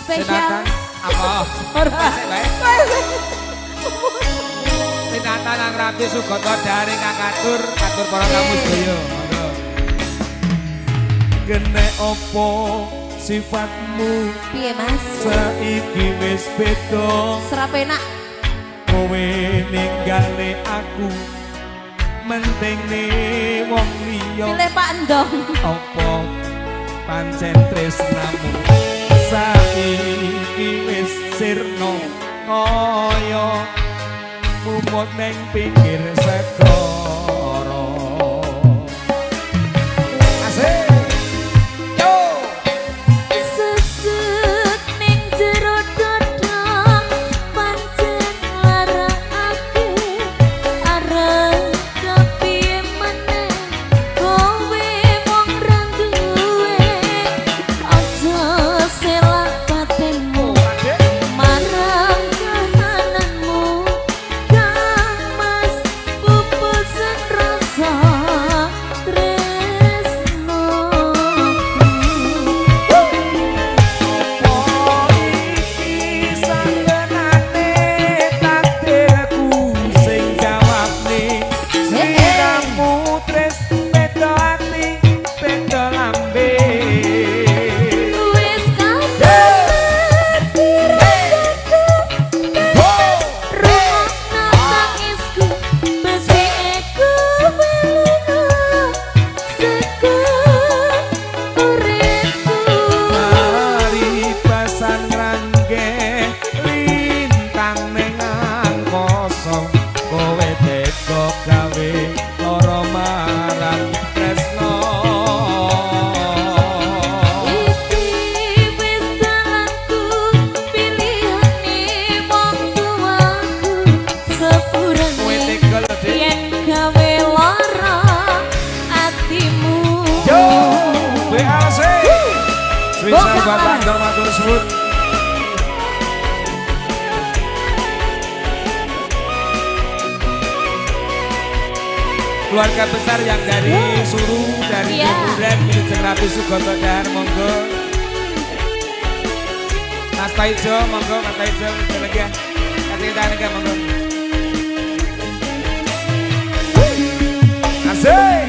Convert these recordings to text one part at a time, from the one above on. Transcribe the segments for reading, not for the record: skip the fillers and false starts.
Spesial. Apa? Ora. Sinata nang Rapi Sugoto dari kang katur, katur para tamu sedaya. Monggo. Kene opo sifatmu? Piye, Mas? Saiki wis beda. Serapenak. Kowe ninggalne aku, mentingne wong liya. Pilih Pak Endong. Apa pancen tresnamu saiki wis sirna kaya mumut ning pinggir segara? Asik. Yo. Sesek ning jero dada pancen larakake, arep kepiye meneh kowe wong ra duwe. Aja selak batinmu marang kahananmu, Kang Mas, pupusen rasa tresno. Apa iki sakenane takdirku sing jawabne sliramu tres beda ati beda lambe? Wis kadung dirasaku, rungokno tangisku, becike kowe lunga saka uripku. Paribasan ngrangge lintang ning angkasa, kowe tega gawe lara marang tresno. Iki wis dalanku, pilihane wong tuaku, Kowe sepurane tega lho, Dik. Yen gawe lara atimu. Yo, BAC. Spesial Bapak Ndong, matur suwun. Keluarga besar yang dari Suru, dari Kuburan, Wilujeng Rapi Sugoto Dahar, monggo. Mas Taijo, monggo, Mas Taijo, lenggah. Kasih tangan lenggah, monggo. Asik.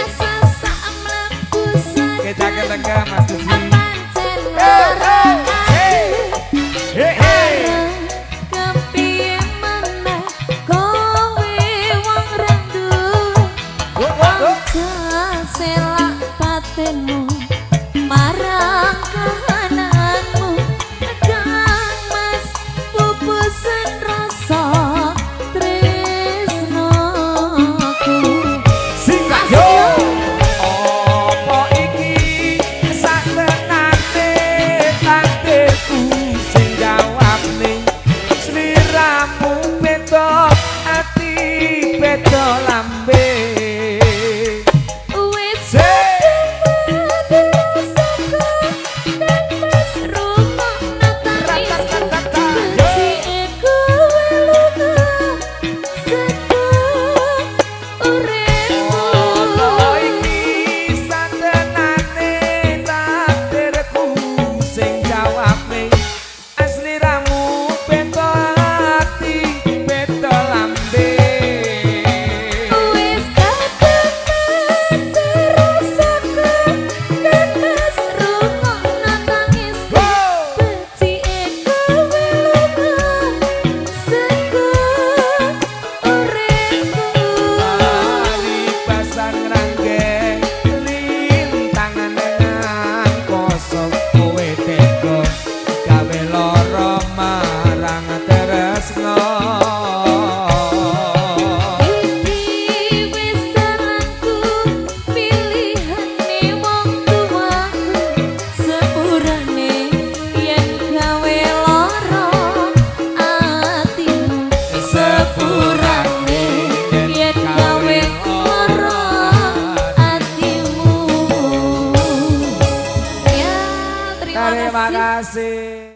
Asa sak mlebu Kecake lenggah, Mas Duji. pancen lara Hey, hey. Kepiye meneh kowe wong ra duwe? Aja selak batinmu marang kahananmu, Kang Mas, pupusen rasa tresnoku. Singkat yo. Apa iki satenane takdirku sing jawabne sliramu beda ati beda lambe? Wis Sik. dirasaku, Kang Mas, rungokno tangisku, becike kowe lunga saka uripku. Apa iki satenane takdirku sing jawabne sliramu beda ati beda lambe? Wis kadung dirasaku, Kang Mas, rungokno tangisku, becike kowe lunga saka uripku. Paribasan.